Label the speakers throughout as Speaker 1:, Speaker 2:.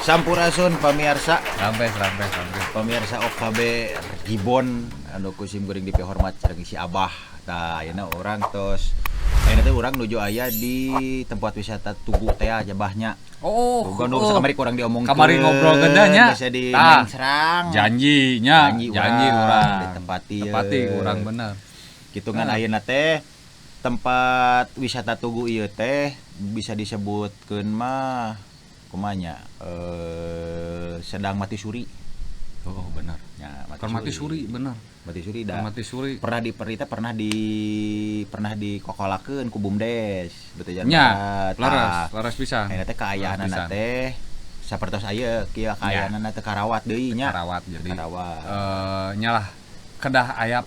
Speaker 1: Sampurasun pamirsa.
Speaker 2: Rampes rampes rampes.
Speaker 1: Pamirsa OKB Gibbon anu ku sim kuring dipihormat sareng si Abah. Tah ayeuna urang tos ayeuna teh urang nuju aya di tempat wisata Tugu teh jabahnya.
Speaker 2: Oh,
Speaker 1: Tugu nu kamari kurang diomongkeun.
Speaker 2: Kamari ngobrolkeun nya.
Speaker 1: Geus di Serang.
Speaker 2: Janji nya, janji urang
Speaker 1: ditempati.
Speaker 2: Tepati urang bener.
Speaker 1: Kitu ngan ayeuna teh tempat wisata Tugu ieu teh bisa disebutkeun mah kumanya sedang mati suri.
Speaker 2: Oh benar.
Speaker 1: Ya,
Speaker 2: mati suri benar.
Speaker 1: Mati suri dah.
Speaker 2: Mati suri.
Speaker 1: Pernah di perita pernah dikokolakeun ku BUMDes betul jalan.
Speaker 2: Nya, laras, laras pisan.
Speaker 1: Ayeuna teh kaayaanana teh sapertos aya kieu kaayaanana teh karawat deui nya.
Speaker 2: Karawat jadi.
Speaker 1: Karawat.
Speaker 2: Nyalah kedah aya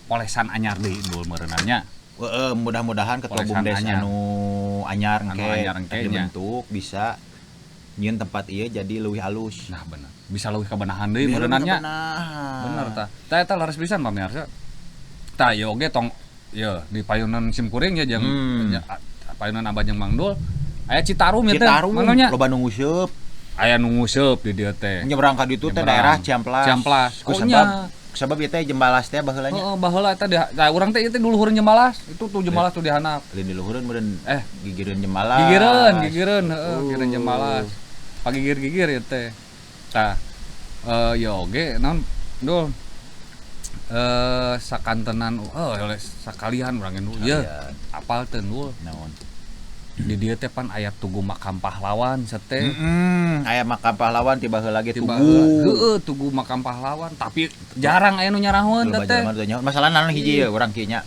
Speaker 2: polesan anyar deui dul meureunna nya.
Speaker 1: Heeh, mudah-mudahan ketua BUMDes anu anyar engke dibentuk bisa nyieun tempat ieu jadi leuwih alus.
Speaker 2: Nah bener. Bisa leuwih kabenahan deui meureunna nya. Bener tah. Tah eta laras pisan pamirsa. Tah ieu oge tong ieu di payunan sim kuring ya jeung payunan Abah jeung Mang Dul. Aya Citarum ya teh.
Speaker 1: Citarum loba nu nguseup.
Speaker 2: Aya nu nguseup di dieu teh.
Speaker 1: Nyebrang ka ditu teh daerah Ciamplas.
Speaker 2: Ciamplas.
Speaker 1: Ku sebab ieu teh Jembalas teh baheula nya.
Speaker 2: Heeh, baheula eta tah urang teh ieu teh di luhureun Jembalas. Itu tuh Jembalas tuh di handap.
Speaker 1: Lain di luhureun meureun gigireun Jembalas.
Speaker 2: Gigireun heeh, gigireun Jembalas. Pagigir-gigir ieu teh. Tah ya oge naon Dul. Sakantenan sakalian urang nu ieu. Apal teu Dul.
Speaker 1: Naon?
Speaker 2: Di dieu teh pan aya Tugu Makam Pahlawan sete.
Speaker 1: Aya makam pahlawan ti baheula ge Tugu.
Speaker 2: Heeh, Tugu Makam Pahlawan, tapi jarang aya nu nyarahoeun teh.
Speaker 1: Masalah naon hiji ye urang kieu nya.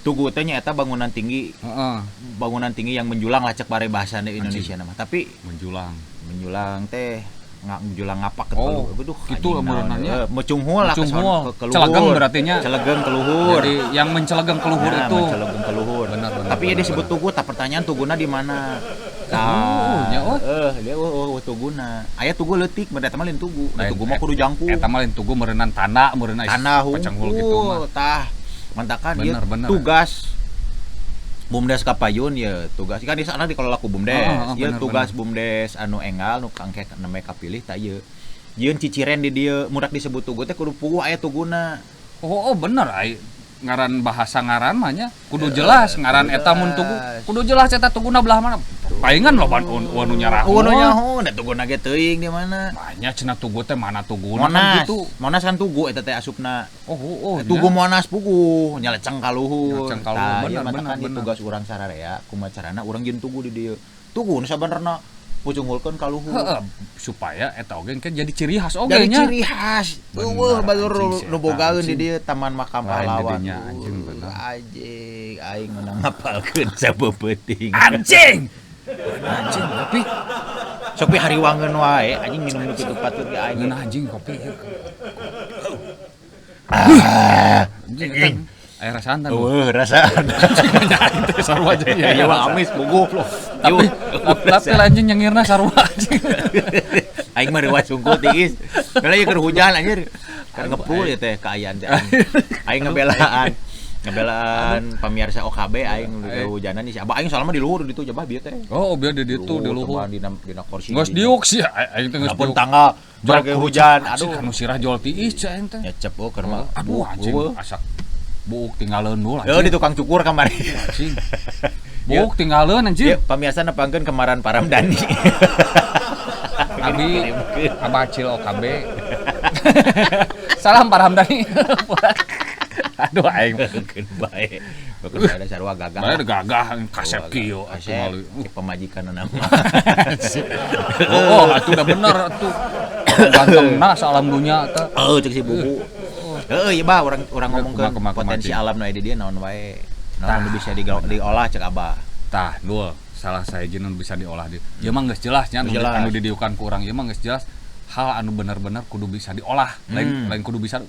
Speaker 1: Tugu teh nya eta bangunan tinggi.
Speaker 2: Heeh.
Speaker 1: Bangunan tinggi yang menjulang lah cek bare bahasa Indonesia nama. Tapi
Speaker 2: menjulang.
Speaker 1: Menjulang teh menjulang ngapak ke luhur. Aduh,
Speaker 2: kitu meureunna nya.
Speaker 1: Mecunghul lah ke luhur.
Speaker 2: Celegeng berarti nya.
Speaker 1: Celegeng ke luhur.
Speaker 2: Jadi yang mencelegeng ke luhur itu.
Speaker 1: Mencelegeng ke luhur.
Speaker 2: Benar, benar.
Speaker 1: Tapi ya disebut tugu, tak pertanyaan tuguna di mana?
Speaker 2: Tah,
Speaker 1: dia tuguna. Aya tugu leutik, meureun eta mah lain tugu. Da tugu mah kudu jangkung.
Speaker 2: Eta mah lain tugu meureunnan tanda, meureunna pacangul gitu mah.
Speaker 1: Tah, mantakan ieu tugas BUMDes Kapayun ya tugas kan di sana dikelola ku BUMDes. Ieu tugas BUMDes anu enggal nu kangke neme kapilih tah ieu. Jieun ciciren di dieu murak disebut tugu teh kudu puguh aya tuguna.
Speaker 2: Oh bener ai ngaran bahasa ngaran mah nya kudu jelas ngaran eta mun tugu kudu jelas eta tuguna belah mana. Palingan loba nu nyaraho.
Speaker 1: Nu nyaho da tuguna ge teuing di mana.
Speaker 2: Manya cenah tugu teh mana tuguna kan gitu.
Speaker 1: Monas kan tugu eta teh asupna.
Speaker 2: Oh
Speaker 1: tugu Monas puguh nyaleceng ka luhur.
Speaker 2: Tah bener bener
Speaker 1: tugas urang sararea kumaha carana urang jeung tugu di dieu. Tugu nu sabenerna pucunghulkeun ka luhur.
Speaker 2: Heeh, supaya eta oge engke jadi ciri khas oge
Speaker 1: nya.
Speaker 2: Jadi
Speaker 1: ciri khas. Eueuh batur nu bogaeun di dieu Taman Makam Pahlawan.
Speaker 2: Anjing bener.
Speaker 1: Anjing aing meunang ngapalkeun sabeupeting.
Speaker 2: Anjing. Anjing kopi.
Speaker 1: Sok pi hariwangeun wae anjing minum nu kitu patut ge aing.
Speaker 2: Ngeunah anjing kopi. Anjing. Air rasaan tan.
Speaker 1: Eueuh rasaan.
Speaker 2: Anjing teh sarua aja
Speaker 1: ya. Ieu mah amis puguh.
Speaker 2: Tapi anjing nyengirna sarua anjing.
Speaker 1: Aing mah reuas sungkul tiis. Heula ieu keur hujan anjir. Keur ngeprul ieu teh kaayaan teh. Aing ngebelaan. Ngebelaan pamirsa OKB aing hujanan si Abah aing soalna mah di luhur ditu jabah bieu teh.
Speaker 2: Oh, bieu di ditu di luhur.
Speaker 1: Dina kursi.
Speaker 2: Geus diuk sih aing teh geus
Speaker 1: diuk. Tanggal jual hujan aduh
Speaker 2: kanu sirah jual tiis cai aing teh.
Speaker 1: Nyecep oh keur mah.
Speaker 2: Aduh anjing asak buuk tinggalin dulu
Speaker 1: anjing. Di tukang cukur kamari.
Speaker 2: Anjing. Buuk tinggalin anjing.
Speaker 1: Ya, pamiarsa nepangkeun kemaran Paramdani.
Speaker 2: Abi Abah Acil OKB. Salam Paramdani. Aduh aing
Speaker 1: keun bae. Keun bae sarua gagah.
Speaker 2: Bae gagah kasep kieu atuh
Speaker 1: cek pamajikanna mah.
Speaker 2: Oh, atuh udah bener atuh. Gantengna salam dunya eta.
Speaker 1: Heuh cek si bubu. Heeh, ieu bah urang ngomongkeun potensi alam nu aya di dieu naon wae. Naon nu bisa diolah cek Abah.
Speaker 2: Tah, dul, salah sahiji nu bisa diolah di. Ieu mah geus jelas nya anu didiukan ku urang ieu mah geus jelas. Hal anu bener-bener kudu bisa diolah. Lain kudu bisa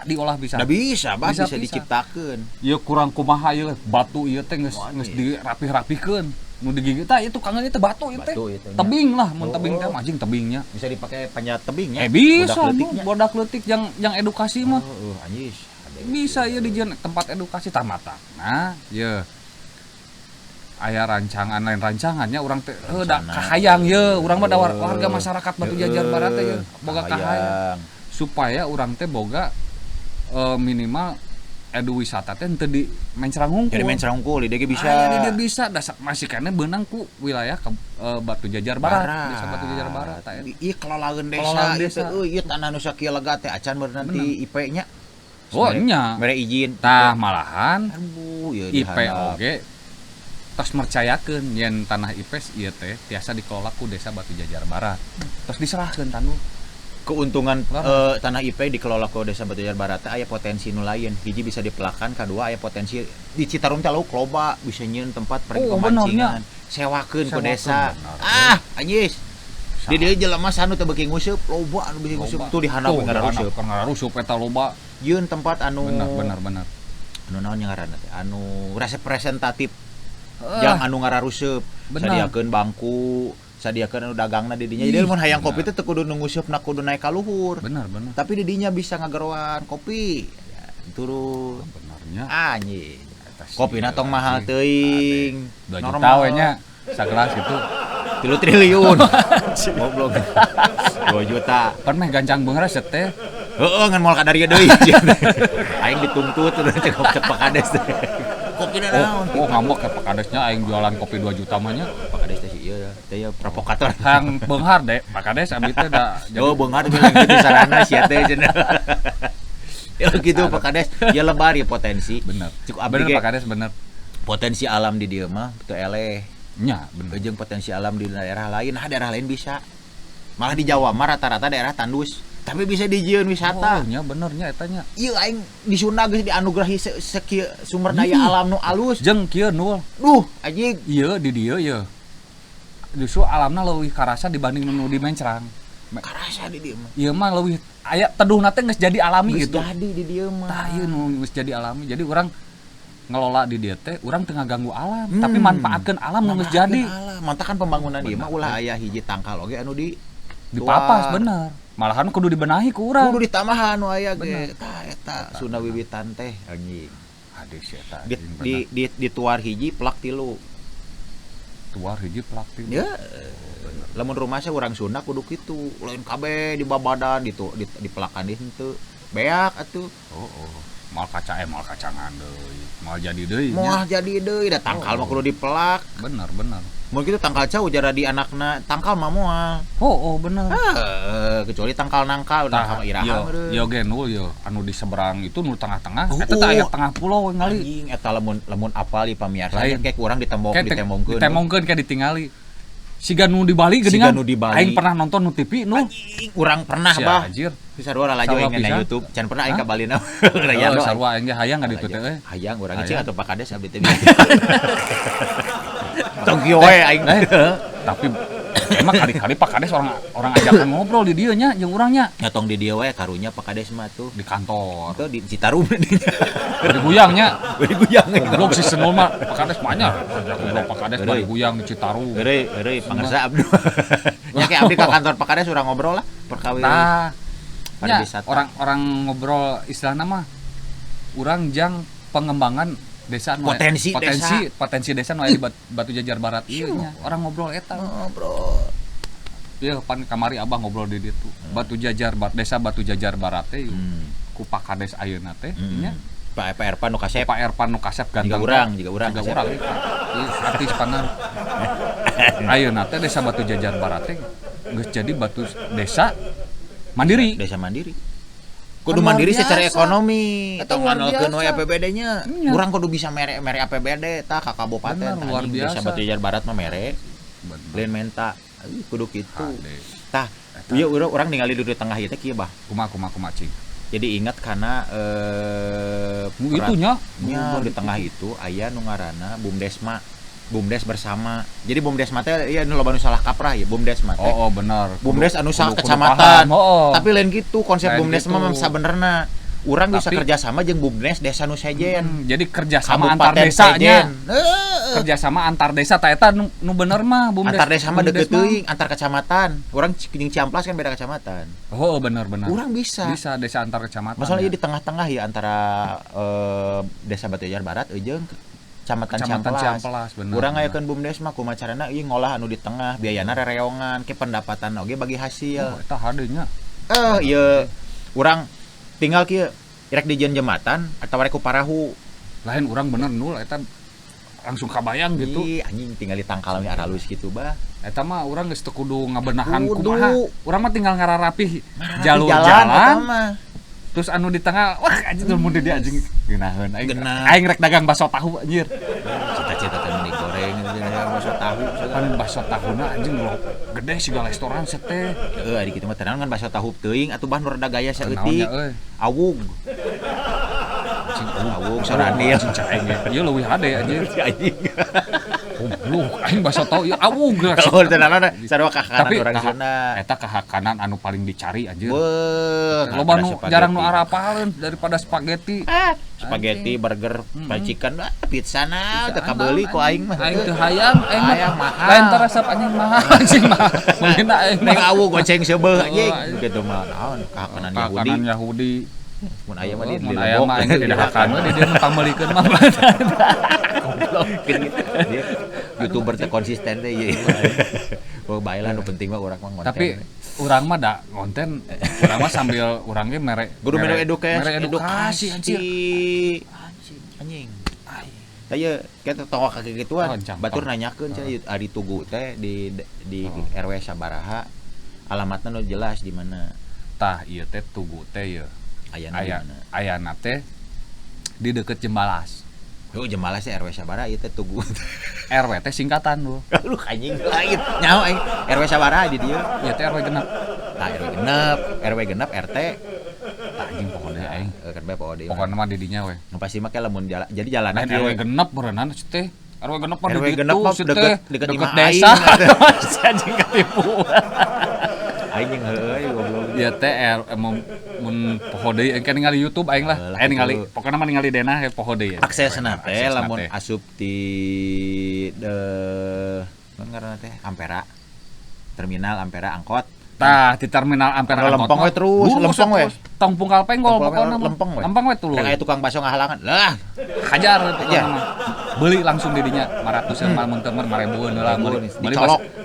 Speaker 2: diolah bisa.
Speaker 1: Da bisa, bah bisa diciptakeun.
Speaker 2: Ieu kurang kumaha ieu batu ieu teh geus dirapih-rapihkeun. Nu digigit tah ieu tukangan ieu teh batu ieu teh. Tebing lah, mun tebing teh anjing tebingnya.
Speaker 1: Bisa dipake panjat tebingnya.
Speaker 2: Bisa, bodak leutik yang edukasi mah.
Speaker 1: Heeh, anjis.
Speaker 2: Bisa ieu dijieun tempat edukasi tah mata. Nah, ieu aya rancangan lain rancangannya urang teh da kahayang ye urang mah da warga masyarakat Batu Jajar Barat teh ye boga kahayang supaya urang teh boga minimal edu wisata teh henteu di mencrang hungkul.
Speaker 1: Jadi mencrang hungkul di dieu bisa.
Speaker 2: Aya di dieu bisa da masih keneh beunang ku wilayah Batu Jajar Barat. Desa Batu Jajar Barat tah eta.
Speaker 1: Ieu kelolaeun desa ieu tanah nu sakieu lega teh acan beunang ti IP nya.
Speaker 2: Oh nya.
Speaker 1: Mere izin.
Speaker 2: Tah malahan IP oge tos mercayakeun yen tanah IPES ieu teh tiasa dikelola ku Desa Batu Jajar Barat. Tos diserahkeun tanu.
Speaker 1: Keuntungan tanah IP dikelola ku Desa Batu Jajar Barat teh aya potensi nu lain. Hiji bisa dipelakan, kadua aya potensi di Citarum teh lauk loba bisa nyieun tempat pergi pemancingan. Sewakeun ku desa. Ah, anjis. Di dieu jelema sanu teu beuki nguseup, loba anu beuki nguseup tuh di handap ngararusup.
Speaker 2: Ngararusup eta loba.
Speaker 1: Nyieun tempat anu
Speaker 2: bener.
Speaker 1: Anu naon nya ngaranna teh? Anu representatif. Jang anu ngararusup, sadiakeun bangku, sadiakeun anu dagangna di dinya. Jadi mun hayang kopi teh teu kudu ngusupna kudu naik ka luhur.
Speaker 2: Bener.
Speaker 1: Tapi di dinya bisa ngageroan kopi. Ya, turun.
Speaker 2: Benernya.
Speaker 1: Anjing. Kopina tong mahal teuing.
Speaker 2: 2 juta we nya sagelas gitu.
Speaker 1: 3 triliun. Goblok. 2 juta.
Speaker 2: Pan meh gancang beunghar teh.
Speaker 1: Heeh, ngan moal ka dieu deui. Aing dituntut udah cek Pak Kades teh. Kopi naon?
Speaker 2: Oh, ngambek ke Pak Kadesnya aing jualan kopi 2 juta mah nya.
Speaker 1: Pak Kades teh si ieu teh ya provokator.
Speaker 2: Hang beunghar deh, Pak Kades abdi teh da.
Speaker 1: Oh, beunghar teh kitu sarana sia teh cenah. Ya gitu Pak Kades, ya lebar ya potensi.
Speaker 2: Bener.
Speaker 1: Cukup abdi
Speaker 2: bener Pak Kades bener.
Speaker 1: Potensi alam di dieu mah teu eleh.
Speaker 2: Nya, bener.
Speaker 1: Jeung potensi alam di daerah lain, nah daerah lain bisa. Malah di Jawa mah rata-rata daerah tandus. Tapi bisa dijieun wisata.
Speaker 2: Oh, nya bener nya eta nya.
Speaker 1: Ieu aing di Sunda geus dianugerahi sakieu sumber daya alam nu alus.
Speaker 2: Jeung kieu nul.
Speaker 1: Duh, anjing.
Speaker 2: Ieu di dieu ye. Justru alamna leuwih karasa dibanding nu di Mencrang.
Speaker 1: Karasa di dieu mah.
Speaker 2: Ieu mah leuwih aya teduhna teh geus jadi alami
Speaker 1: geus
Speaker 2: gitu.
Speaker 1: Jadi di dieu mah.
Speaker 2: Tah ieu nu geus jadi alami. Jadi urang ngelola di dieu teh urang teu ngaganggu alam, tapi manfaatkeun alam nu geus jadi.
Speaker 1: Alam. Mantakan pembangunan ieu mah ulah aya hiji tangkal oge anu di
Speaker 2: dipapas bener. Malahan kudu dibenahi ku urang.
Speaker 1: Kudu ditambahan nu aya ge. Tah eta Sunda Wiwitan teh anjing.
Speaker 2: Hadis eta.
Speaker 1: Di tuar hiji plak tilu.
Speaker 2: Tuar hiji plak tilu.
Speaker 1: Ya. Lamun rumah saya urang Sunda kudu kitu. Lain kabeh di babadan ditu dipelakan di henteu. Beak atuh.
Speaker 2: Oh. Moal kaca moal kacangan deui. Moal jadi deui.
Speaker 1: Moal jadi deui da tangkal mah kudu dipelak.
Speaker 2: Bener.
Speaker 1: Mun kitu tangkal cau jara di anakna tangkal mah moal.
Speaker 2: Oh bener.
Speaker 1: Kecuali tangkal nangka udah sama iraha meureun.
Speaker 2: Yo ge nu yo anu di seberang itu nu tengah-tengah eta teh aya tengah pulau ngali.
Speaker 1: Anjing eta lamun apal di pamiarsa kayak urang ditembongkeun.
Speaker 2: Ditembongkeun kayak ditingali. Siga nu di Bali geuningan. Aing pernah nonton nu TV nu.
Speaker 1: Anjing urang pernah bah.
Speaker 2: Anjir.
Speaker 1: Sarua lalajo aing na YouTube. Can pernah aing ka Bali na.
Speaker 2: Oh, sarua aing ge hayang ka ditu teh euy.
Speaker 1: Hayang urang cing atuh Pak Kades abdi teh. Tong kieu we aing.
Speaker 2: Tapi emang kali-kali Pak Kades orang ajakan ngobrol di dieu nya jeung urang nya.
Speaker 1: Nya tong di dieu we karunya Pak Kades mah tuh
Speaker 2: di kantor.
Speaker 1: Tuh di Citarum
Speaker 2: dinya. Bari guyang nya.
Speaker 1: Bari guyang.
Speaker 2: Goblok si Senul mah Pak Kades mah nya. Goblok Pak Kades bari guyang di Citarum.
Speaker 1: Heureuy pangersa abdi. Nya ke abdi ka kantor Pak Kades urang ngobrol lah perkawis.
Speaker 2: Tah. Orang-orang ngobrol istilahna mah urang jang pengembangan desa nu
Speaker 1: potensi desa.
Speaker 2: Potensi desa nu aya di Batu Jajar Barat ieu nya. Orang ngobrol eta.
Speaker 1: Ngobrol.
Speaker 2: Ieu pan kamari abah ngobrol di ditu. Batu Jajar desa Batu Jajar Barat teh ku Pak Kades ayeuna teh nya.
Speaker 1: Pak Erpan nu kasep.
Speaker 2: Pak Erpan nu kasep ganteng.
Speaker 1: Jiga urang.
Speaker 2: Artis panan. Ayeuna teh desa Batu Jajar Barat teh geus jadi batu desa mandiri.
Speaker 1: Desa mandiri. Kudu mandiri secara ekonomi. Tong ngandalkeun we APBD-nya. Urang kudu bisa mere-mere APBD tah ka kabupaten.
Speaker 2: Luar biasa.
Speaker 1: Desa Batu Jajar Barat mah mere. Lain menta. Kudu kitu. Tah, ieu urang ningali di tengah ieu teh kieu bah.
Speaker 2: Kumaha cing.
Speaker 1: Jadi ingat karena
Speaker 2: itunya
Speaker 1: nya di tengah itu aya nu ngaranna Bumdesma. BUMDes bersama. Jadi BUMDes mah teh ieu nu loba nu salah kaprah ya, BUMDes mah teh.
Speaker 2: Oh, benar.
Speaker 1: BUMDes anu salah kecamatan.
Speaker 2: Oh.
Speaker 1: Tapi lain gitu konsep
Speaker 2: lain
Speaker 1: BUMDes
Speaker 2: gitu.
Speaker 1: Mah sabenerna. Urang bisa kerjasama jeung BUMDes desa nu sejen.
Speaker 2: Jadi kerjasama antar desanya. Kerjasama antar desa ta eta nu bener mah BUMDes.
Speaker 1: Antar desa mah deukeut teuing, antar kecamatan. Urang jeung Ciamplas kan beda kecamatan.
Speaker 2: Oh, bener bener.
Speaker 1: Urang bisa.
Speaker 2: Bisa desa antar kecamatan.
Speaker 1: Masalah ieu di tengah-tengah ya antara Desa Batujajar Barat jeung Kecamatan Ciamplas. Urang ngayakeun BUMDes mah kumaha carana ieu ngolah anu di tengah, biayana rereongan, ke pendapatan oge bagi hasil.
Speaker 2: Oh, eta hade nya.
Speaker 1: Ieu urang tinggal kieu rek dijieun jembatan atawa rek ku parahu.
Speaker 2: Lain urang bener nul eta langsung kabayang gitu.
Speaker 1: Ih, anjing tinggal di tangkal we aralus gitu bah.
Speaker 2: Eta mah urang geus teu kudu ngabenahan kumaha. Urang mah tinggal ngararapih jalur jalan. Terus anu di tengah, wah anjing mun di anjing geunaheun aing. Aing rek dagang bakso tahu anjir.
Speaker 1: Cita-cita teh mun digoreng bakso tahu.
Speaker 2: Kan bakso tahuna anjing lo gede siga restoran teh.
Speaker 1: Heeh, ari kitu mah tenan kan bakso tahu teuing atuh bah nu rada gaya saeutik. Awug.
Speaker 2: Anjing
Speaker 1: awug soranil.
Speaker 2: Anjing cek aing. Ieu leuwih hade anjir.
Speaker 1: Anjing.
Speaker 2: Goblok aing bakso tahu ieu awug.
Speaker 1: Oh, tenan sarua ka kanan urang Sunda.
Speaker 2: Eta kahakanan anu paling dicari anjir. Loba nu jarang nu arapaleun daripada spaghetti.
Speaker 1: Spaghetti, burger, fried chicken, pizza na teu kabeuli ku aing mah.
Speaker 2: Aing teu hayang, aing mah
Speaker 1: mahal.
Speaker 2: Lain teresep anjing mahal, anjing mahal. Meulina aing.
Speaker 1: Neng awug goceng seubeuh anjing. Kitu mah naon kahakanan Yahudi.
Speaker 2: Kahakanan Yahudi.
Speaker 1: Mun aya mah di
Speaker 2: mun aya mah aing didahakan we di dieu nu pangmeulikeun mah.
Speaker 1: Goblok. Dia YouTuber teh konsisten teh ieu. Oh, bae lah nu penting mah urang mah ngonten.
Speaker 2: Tapi urang mah da konten, urang mah sambil urang ge mere
Speaker 1: kudu mere edukasi anjir. Anjing. Tah ieu kita tong ka gituan. Batur nanyakeun cenah ari Tugu teh di RW sabaraha, alamatna nu jelas di mana.
Speaker 2: Tah ieu teh Tugu teh ieu.
Speaker 1: Ayana di mana?
Speaker 2: Ayana teh di deket Jembalas.
Speaker 1: Oh, Jembalas teh RW sabaraha ieu teh Tugu.
Speaker 2: RW teh singkatan lu.
Speaker 1: Lu anjing lain. Nyaho aing RW sabaraha di dieu?
Speaker 2: Ieu teh RW genep.
Speaker 1: Tah RW genep, RW genep RT.
Speaker 2: Tah anjing pokona aing.
Speaker 1: Kan bae poho deui.
Speaker 2: Pokona mah di dinya we.
Speaker 1: Nu pasti mah lamun jalan jadi jalanan
Speaker 2: RW genep beureunan teh. RW genep mah di ditu
Speaker 1: deket
Speaker 2: deket desa. Si anjing katipu.
Speaker 1: Aing jeung heueuy goblok.
Speaker 2: Ieu teh mun poho deui engke ningali YouTube aing lah. Aing ningali pokona mah ningali denah poho deui.
Speaker 1: Aksesna teh lamun asup ti naon ngaranna teh Ampera. Terminal Ampera angkot.
Speaker 2: Tah di terminal Ampera angkot.
Speaker 1: Lempeng we terus, lempeng we.
Speaker 2: Tong pungkal penggol pokona
Speaker 1: lempeng we.
Speaker 2: Lempeng we tuluy.
Speaker 1: Kayak tukang bakso ngahalangan. Lah,
Speaker 2: hajar pokona mah. Beli langsung di dinya 500 mun teu mah 5000-eun heula meuli.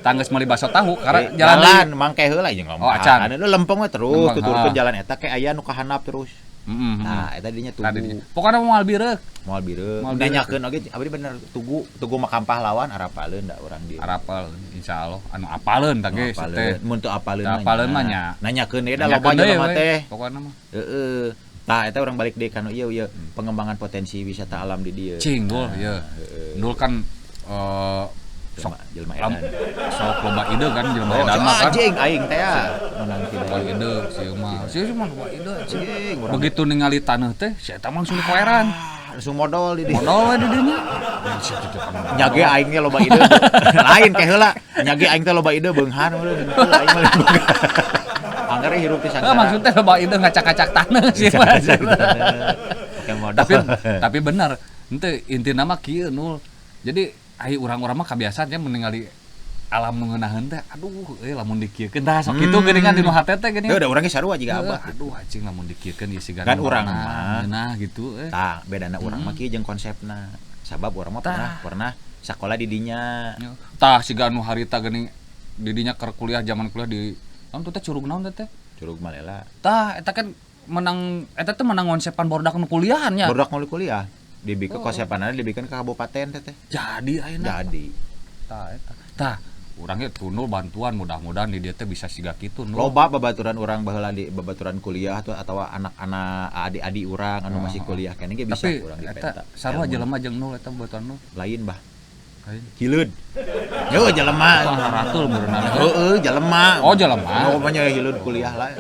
Speaker 2: Tanggeus meuli bakso tahu karena
Speaker 1: jalan mangke heula jeung ngomong.
Speaker 2: Oh, acan.
Speaker 1: Lu lempeng we terus tuturkeun jalan eta ke aya nu kahandap terus. Nah, eta dinya Tugu.
Speaker 2: Pokona moal bireuk.
Speaker 1: Moal bireuk. Nanyakeun oge abdi bener Tugu, Tugu makam pahlawan arapaleun da urang dieu.
Speaker 2: Arapal insyaallah anu apaleun tah ge teh.
Speaker 1: Mun teu apaleun mah.
Speaker 2: Apaleun mah nya.
Speaker 1: Nanyakeun deui da loba jelema teh.
Speaker 2: Pokona mah.
Speaker 1: Heeh. Tah eta urang balik deui ka nu ieu ieu pengembangan potensi wisata alam di dieu.
Speaker 2: Cing dul ieu. Dul kan
Speaker 1: sok jelema edan.
Speaker 2: Sok loba ide kan jelema edan mah kan.
Speaker 1: Anjing aing teh ya. Menang tidak.
Speaker 2: Loba ide sieu mah. Sieu mah loba ide anjing. Begitu ningali taneuh teh si eta langsung dikoeran.
Speaker 1: Langsung modal di dieu.
Speaker 2: Modal we di dieu nya.
Speaker 1: Nyage aing ge loba ide. Lain ke heula. Nyage aing teh loba ide beunghar aing mah. Anggar hirup teh sangsara.
Speaker 2: Maksudnya loba ide ngacak-ngacak taneuh sih mah. Tapi bener, henteu intina mah kieu nul. Jadi ai urang-urang mah kabiasaannya meningali alam nu ngeunaheun teh aduh euy lamun dikieukeun tah sok kitu geuningan dinu hate teh geuning.
Speaker 1: Heuh da urang ge sarua jiga abah.
Speaker 2: Aduh anjing lamun dikieukeun ieu siga
Speaker 1: kan urang mah
Speaker 2: ngeunah gitu euy.
Speaker 1: Tah bedana urang mah kieu jeung konsepna. Sabab urang mah pernah sakola di dinya.
Speaker 2: Tah siga anu harita geuning di dinya keur kuliah zaman kuliah di naon teh curug naon teh?
Speaker 1: Curug Malela.
Speaker 2: Tah eta kan menang eta teh menang konsepan barudak nu kuliahan nya.
Speaker 1: Barudak nu kuliah. Dibikin konsepanna dibikin ke kabupaten teh.
Speaker 2: Jadi ayeuna.
Speaker 1: Jadi.
Speaker 2: Tah eta. Tah urang ge tunul bantuan mudah-mudahan di dieu teh bisa siga kitu nu.
Speaker 1: Loba babaturan urang baheula di babaturan kuliah atau anak-anak adik-adik urang anu masih kuliah keneh ge bisa urang dipenta.
Speaker 2: Tapi sarua jelema jeung nul eta babaturan nul.
Speaker 1: Lain bah.
Speaker 2: Lain.
Speaker 1: Hileud. Yo jelema.
Speaker 2: Ratul meureunana.
Speaker 1: Heeh, jelema.
Speaker 2: Oh, jelema.
Speaker 1: Oh, mah hileud kuliah lah.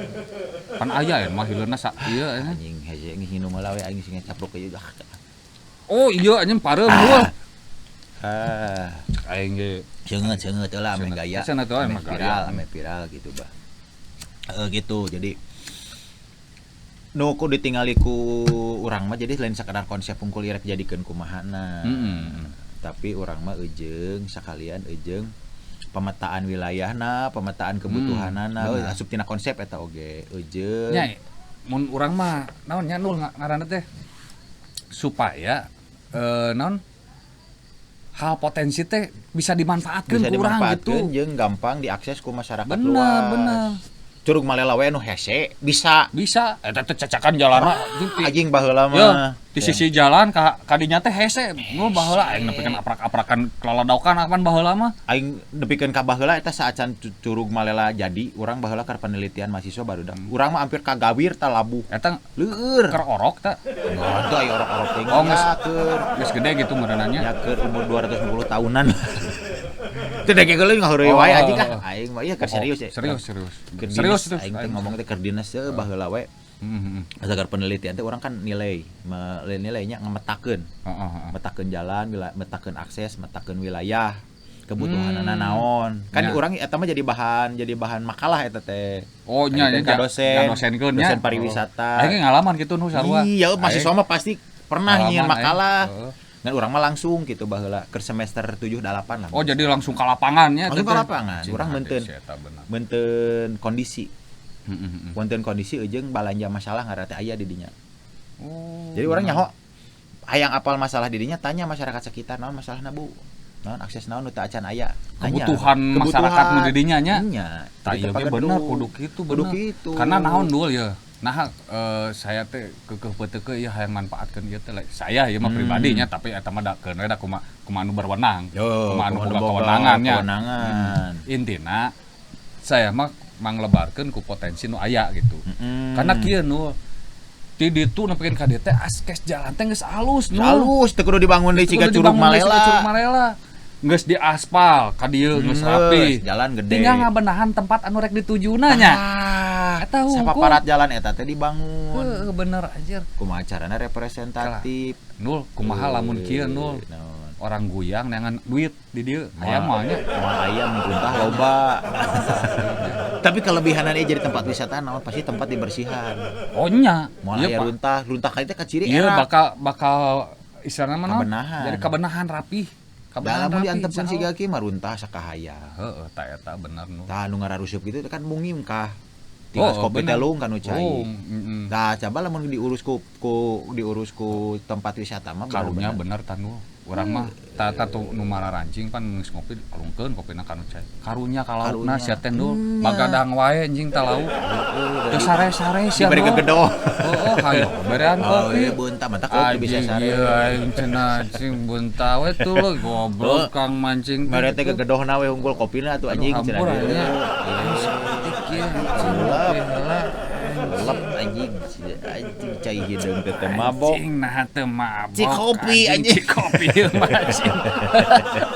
Speaker 2: Pan aya mah hileudna sa ieu
Speaker 1: anjing hese geus nginum heula we aing sing capruk ieu.
Speaker 2: Oh iya anjing pareum dul.
Speaker 1: Ah,
Speaker 2: Aing ge
Speaker 1: seungeut heula ame gaya.
Speaker 2: Ame
Speaker 1: viral, ame viral gitu bah. Gitu. Jadi nu ku ditingali ku urang mah jadi lain sakadar konsep pungkul rek jadikeun kumahana. Tapi urang mah eujeung sakalian eujeung pemetaan wilayahna, pemetaan kebutuhanana, asup tina konsep eta oge eujeung.
Speaker 2: Nya mun urang mah naon nya nul ngaranna teh supaya naon hal potensi teh bisa dimanfaatkeun
Speaker 1: ku
Speaker 2: urang gitu.
Speaker 1: Jeung gampang diakses ku masyarakat luas.
Speaker 2: Bener.
Speaker 1: Curug Malela we nu hese bisa
Speaker 2: eta teh cacakan jalanna
Speaker 1: anjing baheula mah
Speaker 2: di sisi jalan ka kadinya teh hese nu baheula aing nepikeun aprak-aprakan kelaladokan apan baheula mah
Speaker 1: aing nepikeun ka baheula eta saacan Curug Malela jadi urang baheula keur penelitian mahasiswa barudak urang mah hampir ka gawir ta labuh
Speaker 2: eta
Speaker 1: leueur
Speaker 2: keur orok ta
Speaker 1: teu aya orok-orok teh
Speaker 2: keur geus gede gitu meureunanya
Speaker 1: nya keur umur 250 tahunan. Teu dege geuleuh ngaheureuy wae anjing ah. Aing mah ieu keur serius ya.
Speaker 2: Serius. Serius tuh.
Speaker 1: Aing teh ngomong teh keur dinas teh baheula we. Agar penelitian teh urang kan nilai, nilainya ngemetakeun. Metakeun jalan, metakeun akses, metakeun wilayah, kebutuhanana naon. Kan urang eta mah jadi bahan makalah eta teh.
Speaker 2: Oh nya
Speaker 1: nya ka dosen. Dosen pariwisata.
Speaker 2: Aing ngalaman kitu nu sarua.
Speaker 1: Iya, mahasiswa mah pasti pernah nyieun makalah. Dan urang mah langsung gitu baheula ke semester 7 8 lah.
Speaker 2: Oh, jadi langsung ke lapangannya.
Speaker 1: Langsung ke lapangan. Urang menten kondisi. Menten kondisi eujeung balanja masalah ngaran teh aya di dinya.
Speaker 2: Oh.
Speaker 1: Jadi urang nyaho hayang apal masalah di dinya tanya masyarakat sekitar naon masalahna Bu. Naon akses naon nu teu acan aya.
Speaker 2: Tanya. Kebutuhan masyarakat nu di dinya nya.
Speaker 1: Nya.
Speaker 2: Tah ieu ge bener kudu kitu
Speaker 1: bener. Kudu kitu.
Speaker 2: Karena naon dul ya. Nah, saya teh keukeuh peuteukeuh ieu hayang manfaatkeun ieu teh saya ieu mah pribadinya tapi eta mah da keun we da kumaha anu berwenang. Kumaha anu boga kewenangan nya. Intina saya mah manglebarkeun ku potensi nu aya gitu. Karena kieu nu ti ditu nepikeun ka dieu teh askes jalan teh geus alus nu.
Speaker 1: Alus teu kudu dibangun deui siga Curug Malela.
Speaker 2: Geus diaspal ka dieu geus rapi.
Speaker 1: Jalan gede.
Speaker 2: Tinggal ngabenahan tempat anu rek ditujuna nya. Eta
Speaker 1: sapaparat jalan eta teh dibangun.
Speaker 2: Heuh bener anjir.
Speaker 1: Kumaha carana representatif.
Speaker 2: Nul kumaha lamun kieu nul. Orang guyang neangan duit di dieu aya mah nya.
Speaker 1: Moal aya muntah loba. Tapi kelebihanan ieu jadi tempat wisata naon pasti tempat dibersihan.
Speaker 2: Oh nya.
Speaker 1: Moal aya runtah, runtah ka teh ka ciri
Speaker 2: era. Ieu bakal istilahna mah
Speaker 1: kabenahan.
Speaker 2: Jadi kabenahan rapih.
Speaker 1: Dalam mun diantepkeun siga kieu mah runtah sakahaya.
Speaker 2: Heeh, ta eta bener nu.
Speaker 1: Tah nu ngararusup kitu kan mungim kah. Tinggal kopi telung kan cai. Tah coba lamun diurus ku diurus ku tempat wisata mah
Speaker 2: karunya bener tanu. Urang mah tata tuh nu mararancing pan geus ngopi alungkeun kopina ka nu cai. Karunya ka laukna sia teh nu bagadang wae anjing ta lauk. Teu sare-sare sia.
Speaker 1: Diberi gegedoh.
Speaker 2: Heeh, hayo berean kopi.
Speaker 1: Oh, beunta mata kopi bisa sare.
Speaker 2: Iya, aing cenah anjing beunta we tuh lo goblok kang mancing.
Speaker 1: Mere teh gegedohna we unggul kopina atuh anjing cenah. Lep anjing anjing cai hideung teh teu mabok.
Speaker 2: Anjing nah teu mabok.
Speaker 1: Cikopi anjing
Speaker 2: cikopi anjing.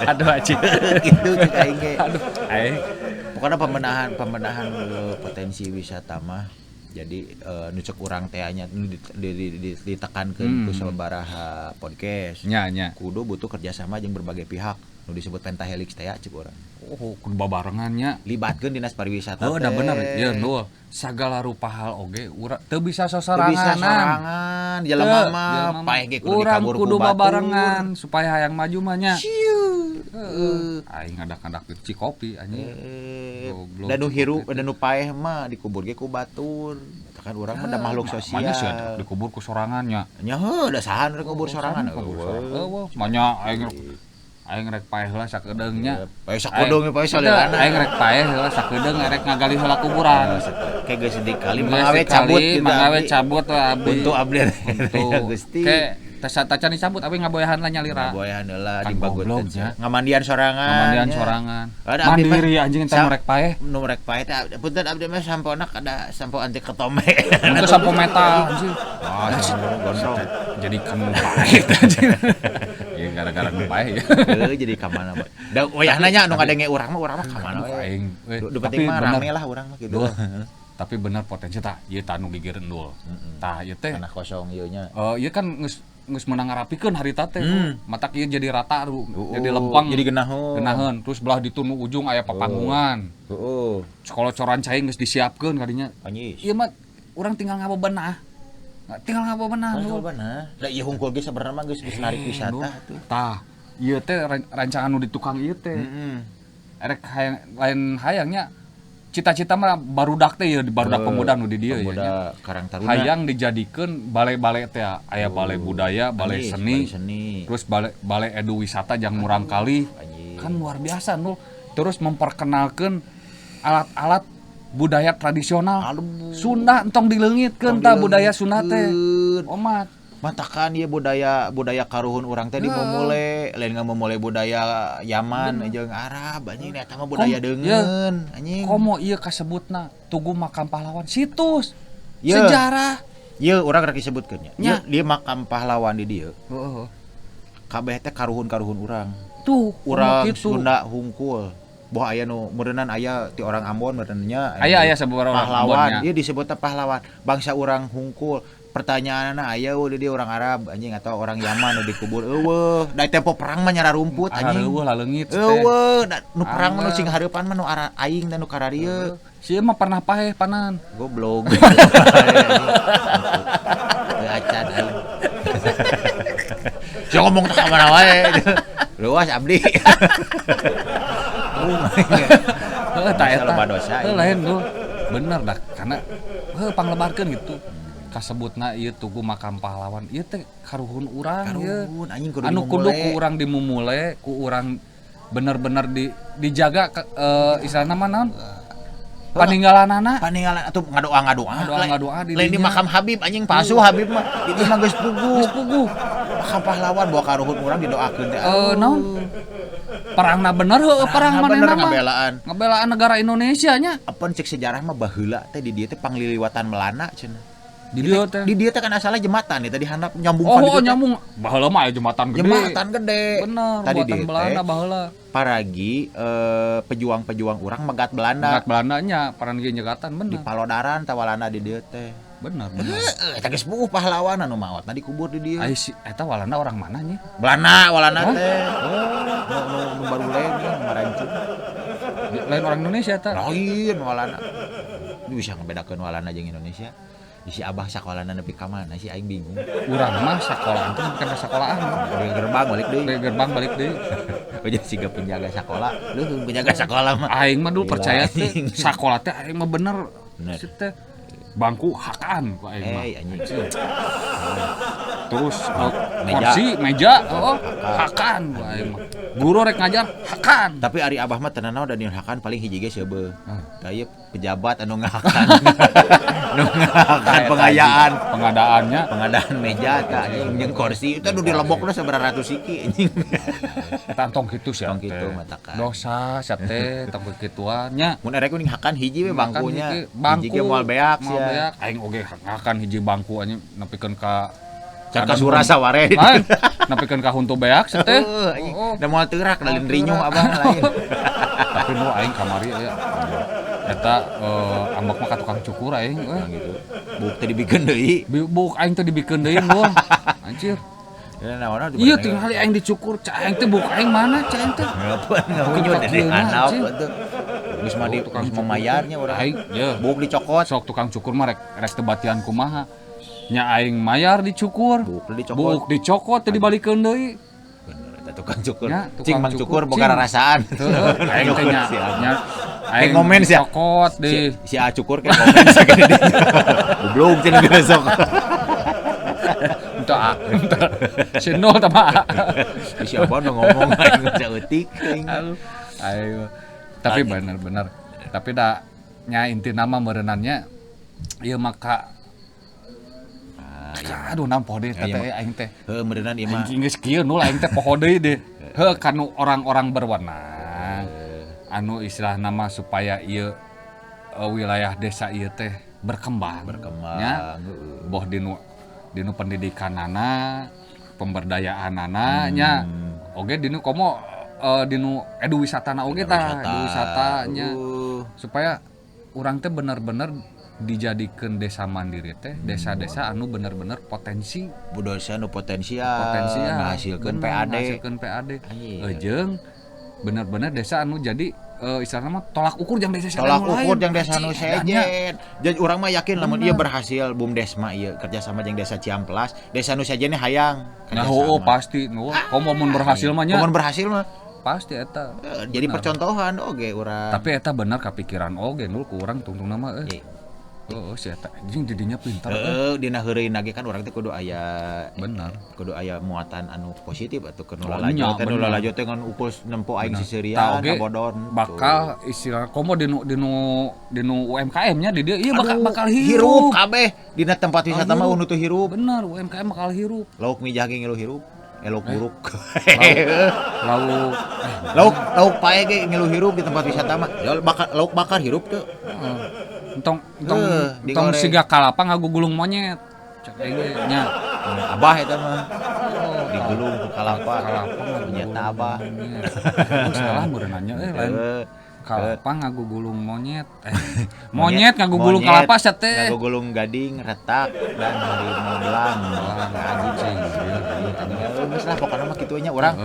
Speaker 2: Aduh anjing.
Speaker 1: Gitu cek aing ge.
Speaker 2: Aduh aing.
Speaker 1: Pokoknya pembenahan potensi wisata mah jadi nu cek urang teh nya ditekankeun ku sababaraha podcast.
Speaker 2: Nya nya.
Speaker 1: Kudu butuh kerjasama jeung berbagai pihak nu disebut pentahelix teh cek urang.
Speaker 2: Oh, kudu babarengan nya.
Speaker 1: Libatkeun dinas pariwisata.
Speaker 2: Oh, da bener. Ya nu sagala rupa hal oge urang teu bisa sosorangan.
Speaker 1: Teu bisa sorangan, jelema mah paeh ge kudu dikabur ku
Speaker 2: kudu babarengan supaya hayang maju mah nya. Heeh. Aing ngadak-ngadak cikopi anjing.
Speaker 1: Da nu hirup da nu paeh mah dikubur ge ku batur. Kan urang mah da makhluk sosial.
Speaker 2: Manya sih dikubur ku sorangan nya.
Speaker 1: Nya heuh da saha nu kubur sorangan.
Speaker 2: Heuh, manya aing aing rek paeh heula sakedeung nya.
Speaker 1: Paeh sakedeung paeh salilana.
Speaker 2: Aing rek paeh heula sakedeung rek ngagali heula kuburan.
Speaker 1: Kayak geus dikali mangawe cabut gitu.
Speaker 2: Mangawe cabut we abdi.
Speaker 1: Untuk abdi. Gusti.
Speaker 2: Ke tacan dicabut abi ngaboyahan lah nyalira.
Speaker 1: Ngaboyahan heula di bagut. Ngamandian sorangan.
Speaker 2: Ngamandian sorangan. Mandiri anjing teh nu rek paeh.
Speaker 1: Nu rek paeh teh punten abdi mah sampona kada sampo anti ketome.
Speaker 2: Mun sampo metal anjing.
Speaker 1: Ah, gondrong.
Speaker 2: Jadi kamu paeh anjing. Ya gara-gara nu paeh ya.
Speaker 1: Heuh jadi ka mana mah. Da wayahna nya nu ngadenge urang mah ka mana we.
Speaker 2: Aing
Speaker 1: nu penting mah rame lah urang mah gitu.
Speaker 2: Tapi bener potensi tah ieu tah nu gigir endul. Tah ieu teh
Speaker 1: tanah kosong ieu nya.
Speaker 2: Ieu kan geus geus meunang ngarapikeun harita teh. Matak ieu jadi rata jadi lempeng.
Speaker 1: Jadi genaheun.
Speaker 2: Genaheun. Terus belah ditu nu ujung aya papanggungan.
Speaker 1: Heeh.
Speaker 2: Sekolah coran cai geus disiapkeun kadinya.
Speaker 1: Anjis.
Speaker 2: Ieu mah urang tinggal ngabebenah. Tinggal ngabebenah.
Speaker 1: Ngabebenah. Da ieu hungkul ge sabenerna mah geus narik wisata tuh.
Speaker 2: Tah, ieu teh rancangan nu di tukang ieu teh.
Speaker 1: Heeh.
Speaker 2: Erek hayang lain hayangnya cita-cita mah barudak teh ya barudak pemuda nu di dieu
Speaker 1: ya. Karang Taruna.
Speaker 2: Hayang dijadikeun bale-bale teh aya bale budaya, bale seni, terus bale edu wisata jang murangkali. Kan luar biasa nu. Terus memperkenalkeun alat-alat budaya tradisional.
Speaker 1: Aduh.
Speaker 2: Sunda entong dileungitkeun tah budaya Sunda teh. Omat.
Speaker 1: Matakan ieu budaya karuhun urang teh dimomule, lain ngamomule budaya Yaman jeung Arab anjing eta mah budaya deungeun anjing.
Speaker 2: Komo ieu kasebutna Tugu Makam Pahlawan situs sejarah.
Speaker 1: Ieu urang rek disebutkeun nya. Ieu di makam pahlawan di dieu.
Speaker 2: Heeh.
Speaker 1: Kabeh teh karuhun-karuhun urang.
Speaker 2: Tuh,
Speaker 1: urang Sunda hungkul. Boh aya nu meureunnan aya ti orang Ambon meureunnya.
Speaker 2: Aya sababaraha orang
Speaker 1: pahlawan. Ieu disebutna pahlawan. Bangsa urang hungkul. Pertanyaanna aya we dia orang Arab anjing atau orang Yaman nu dikubur eueuh da tempo perang mah nyara rumput anjing
Speaker 2: eueuh laleungit teh
Speaker 1: eueuh nu perang mah nu sing hareupan mah nu aing dan nu kararieu
Speaker 2: sieun mah pernah paeh panan
Speaker 1: goblok teu acan aing sia ngomong teh ka mana wae luas abdi
Speaker 2: heuh tah eta lain lu bener dah karena heuh panglebarkeun gitu kasebutna ieu Tugu Makam Pahlawan ieu teh karuhun urang ieu
Speaker 1: anjing kudu
Speaker 2: anu kudu ku urang dimumule ku urang bener-bener dijaga istilahna mah naon paninggalanana
Speaker 1: paninggalan atuh ngadoa
Speaker 2: di
Speaker 1: lain di makam Habib anjing palsu Habib mah itu mah geus puguh makam pahlawan bawa karuhun urang didoakeun teh
Speaker 2: naon perangna bener heuh perang manehna mah ngabelaan negara Indonesia nya
Speaker 1: apan cek sejarah mah baheula teh di dieu teh pangliliwatan Melana cenah
Speaker 2: di dieu teh.
Speaker 1: Di dieu teh kan asalnya jembatan ya tadi handap nyambung
Speaker 2: oh, nyambung. Baheula mah aya jembatan gede.
Speaker 1: Jembatan gede.
Speaker 2: Bener,
Speaker 1: tadi
Speaker 2: buatan Belanda baheula.
Speaker 1: Paragi pejuang-pejuang urang megat Belanda.
Speaker 2: Megat Belanda nya paragi nyegatan bener.
Speaker 1: Di Palodaran tah Walanda di dieu teh.
Speaker 2: Bener, bener.
Speaker 1: Eta geus puguh pahlawan anu maot na dikubur di dieu.
Speaker 2: Ai si eta Walanda orang mana nya?
Speaker 1: Belanda Walanda teh. Oh, nu barulen marancu.
Speaker 2: Lain orang Indonesia eta.
Speaker 1: Lain Walanda. Bisa ngebedakeun Walanda jeung Indonesia. Si abah sakolana nepi ka mana sih aing bingung.
Speaker 2: Urang mah sakolaan teh bukan ka sakolaan.
Speaker 1: Dari gerbang balik deui.
Speaker 2: Dari gerbang balik deui.
Speaker 1: Oh jadi siga penjaga sakola. Leuh penjaga sakola mah.
Speaker 2: Aing mah dulu percaya teh sakola teh aing mah bener.
Speaker 1: Bener.
Speaker 2: Teh bangku hakan ku aing mah.
Speaker 1: Anjing.
Speaker 2: Terus kursi, meja, hakan ku aing mah. Guru rek ngajar hakan.
Speaker 1: Tapi ari abah mah tenan naon da nyieun hakan paling hiji ge seubeuh. Tah ieu pejabat anu ngahakan. Nu ngahakan pengayaan,
Speaker 2: pengadaannya,
Speaker 1: pengadaan meja tah anjing jeung kursi itu anu dilebokna sabaraha ratus siki anjing.
Speaker 2: Tah tong kitu sia.
Speaker 1: Tong kitu matakan.
Speaker 2: Dosa sia teh tong kituan nya.
Speaker 1: Mun erek kuning hakan hiji we bangkunya. Hiji ge moal beak sia.
Speaker 2: Aing oge hakan hiji bangku anjing nepikeun ka
Speaker 1: Caka surasa ware.
Speaker 2: Lain, nepikeun ka huntu beak sia teh.
Speaker 1: Da moal teurak da lain rinyuh abah lain.
Speaker 2: Tapi nu aing kamari aya. Eta ambek mah ka tukang cukur aing euy.
Speaker 1: Gitu. Buuk teh dibikeun deui.
Speaker 2: Buuk aing teh dibikeun deui mun. Anjir. Iya tinggal aing dicukur, cak aing teh buuk aing mana cak aing teh.
Speaker 1: Ngapain ngahunyut di handap atuh. Geus mah di geus mamayarnya urang.
Speaker 2: Aing ye
Speaker 1: buuk dicokot.
Speaker 2: Sok tukang cukur mah rek teu batian kumaha. Nya aing mayar dicukur.
Speaker 1: Buuk dicokot.
Speaker 2: Buuk dicokot teh dibalikeun deui.
Speaker 1: Bener eta tukang cukur.
Speaker 2: Cing
Speaker 1: mang cukur boga rarasaan.
Speaker 2: Heeh, aing teh nya
Speaker 1: aing ngomen sia.
Speaker 2: Cokot di
Speaker 1: si A cukur ke komen sagede. Goblok cenah besok.
Speaker 2: Entah A, entah. Si nol tambah A.
Speaker 1: Si abah nu ngomong aing saeutik aing.
Speaker 2: Ayo. Tapi bener-bener. Tapi da nya intina mah meureunannya ieu maka aduh nampoh deui teh aing teh.
Speaker 1: Heuh meureunnan ieu mah.
Speaker 2: Anjing geus kieu nul aing teh poho deui deh. Heuh kanu orang-orang berwenang. Anu istilah nama supaya ieu wilayah desa ieu teh berkembang.
Speaker 1: Berkembang.
Speaker 2: Nya boh dinu pendidikanana, pemberdayaanana nya. Oge dinu komo dinu edu wisatana oge tah, edu wisatanya. Supaya urang teh bener-bener Dijadikeun desa mandiri teh desa-desa anu bener-bener potensi
Speaker 1: desa anu potensial ngahasilkeun PAD
Speaker 2: ngahasilkeun PAD jeung bener-bener desa anu jadi istilahna mah tolak ukur jeung desa
Speaker 1: tolak ukur jeung desa anu sejen. Jadi urang mah yakin lamun ieu berhasil BUMDes mah ieu kerja sama jeung desa Ciamplas, desa anu sejennya hayang.
Speaker 2: Nah, oh pasti nu komo mun berhasil mah nya.
Speaker 1: Komo berhasil mah
Speaker 2: pasti eta.
Speaker 1: Jadi percontohan oge urang.
Speaker 2: Tapi eta bener kapikiran oge nul ku urang tungtungna mah euy. Oh, si eta anjing didinya pintar.
Speaker 1: Heeh, dina heureuyna ge kan urang teh kudu aya
Speaker 2: bener.
Speaker 1: Kudu aya muatan anu positif atuh keur nu lalajo teh nu lalajo teh ngan ukul nempo aing siserian kabodon.
Speaker 2: Bakal istilah komo dinu UMKM nya di dieu ieu bakal hirup
Speaker 1: kabeh dina tempat wisata mah nu teu hirup.
Speaker 2: Bener, UMKM bakal hirup.
Speaker 1: Lauk mie jaging ngilu hirup. Elok buruk. Lauk lauk pae ge ngilu hirup di tempat wisata mah. Ya bakar lauk bakar hirup teu.
Speaker 2: Entong entong siga kalapa ngagugulung monyet. Cek aing ge nya.
Speaker 1: Abah eta mah. Digulung ku kalapa. Kalapa nyata abah.
Speaker 2: Salah meureun nanya lain. Kalapa ngagugulung monyet. Monyet ngagugulung kalapa sia teh.
Speaker 1: Ngagugulung gading retak dan harimau belang.
Speaker 2: Anjing.
Speaker 1: Geus lah pokona mah kitu nya urang.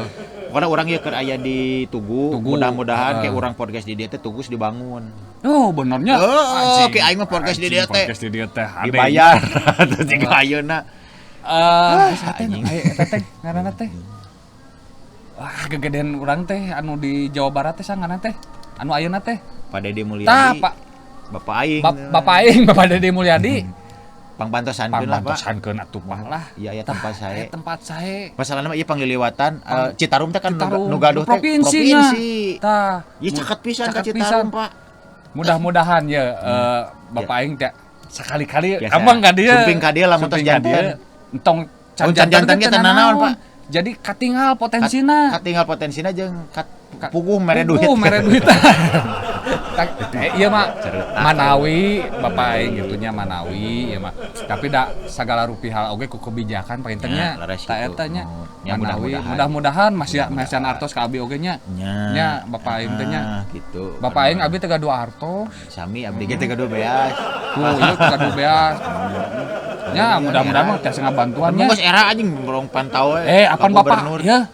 Speaker 1: Pokona urang ieu keur aya di Tugu, mudah-mudahan kayak urang podcast di dieu teh Tugu dibangun.
Speaker 2: Oh, benernya.
Speaker 1: Oh, oke aing mah podcast di dieu teh.
Speaker 2: Podcast di dieu teh
Speaker 1: dibayar. Terus jeung ayeuna.
Speaker 2: Anjing. Eta teh ngaranna teh. Wah, gegedean urang teh anu di Jawa Barat teh sangaran teh. Anu ayeuna teh
Speaker 1: Pak Deddy Mulyadi.
Speaker 2: Tah, Pak.
Speaker 1: Bapak aing.
Speaker 2: Bapak aing, Bapak Deddy Mulyadi.
Speaker 1: Pangbantosankeun lah, Pak.
Speaker 2: Pangbantosankeun atuh Pak lah.
Speaker 1: Iya, aya tempat sae.
Speaker 2: Tempat sae.
Speaker 1: Masalahna mah ieu pangliliwatan Citarum teh kan nu gaduh teh provinsi.
Speaker 2: Tah.
Speaker 1: Ieu caket pisan ka Citarum, Pak.
Speaker 2: Mudah-mudahan ya Bapak aing teh sekali-kali abang ka dieu.
Speaker 1: Sumping ka dieu lamun tos janten.
Speaker 2: Entong
Speaker 1: can janten ge teu nanaon, Pak.
Speaker 2: Jadi katingal potensina.
Speaker 1: Katingal potensina jeung puguh mere duit.
Speaker 2: Puguh mere duit. Iya mah Manawi Bapak aing gitunya Manawi ya mah. Tapi da sagala rupi hal oge ku kebijakan paintennya. Ta eta nya. Manawi mudah-mudahan masih masihan artos ka abi oge nya. Nya Bapak aing teh nya.
Speaker 1: Gitu.
Speaker 2: Bapak aing abi teh gaduh artos.
Speaker 1: Sami abdi ge teh gaduh beas.
Speaker 2: Ku ieu teh gaduh beas. Nya mudah-mudahan mah tiasa ngabantuan nya.
Speaker 1: Geus era anjing borong pantau we.
Speaker 2: Apan Bapak ya.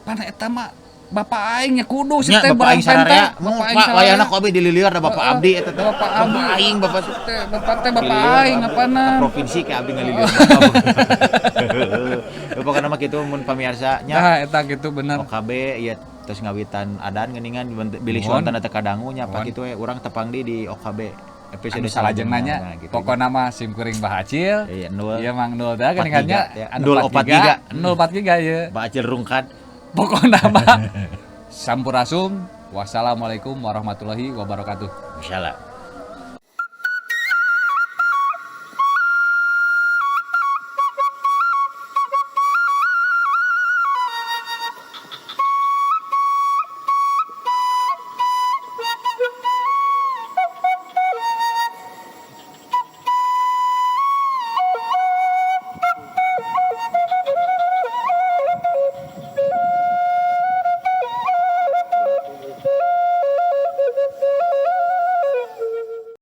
Speaker 2: Pan eta mah Bapak aing nya kudu si teh
Speaker 1: barang penta. Bapak aing wayahna ku abi dililiar da Bapak abdi eta teh. Bapak aing bapak
Speaker 2: teh bapak teh bapak aing apana.
Speaker 1: Provinsi ke abdi ngaliliar. Pokona mah kitu mun pamirsa nya.
Speaker 2: Tah eta kitu bener.
Speaker 1: OKB ieu tos ngawitan adan geuningan bilih suantan teh kadangu nya apa kitu we urang tepang di OKB. Episode
Speaker 2: salajengna nya gitu. Pokona mah sim kuring Bah Acil.
Speaker 1: Iya,
Speaker 2: ieu Mang Nul teh geuningan nya
Speaker 1: 043
Speaker 2: 043 ieu.
Speaker 1: Bah Acil rungkad.
Speaker 2: Pokona mah sampurasun. Wassalamualaikum warahmatullahi wabarakatuh.
Speaker 1: Insyaallah.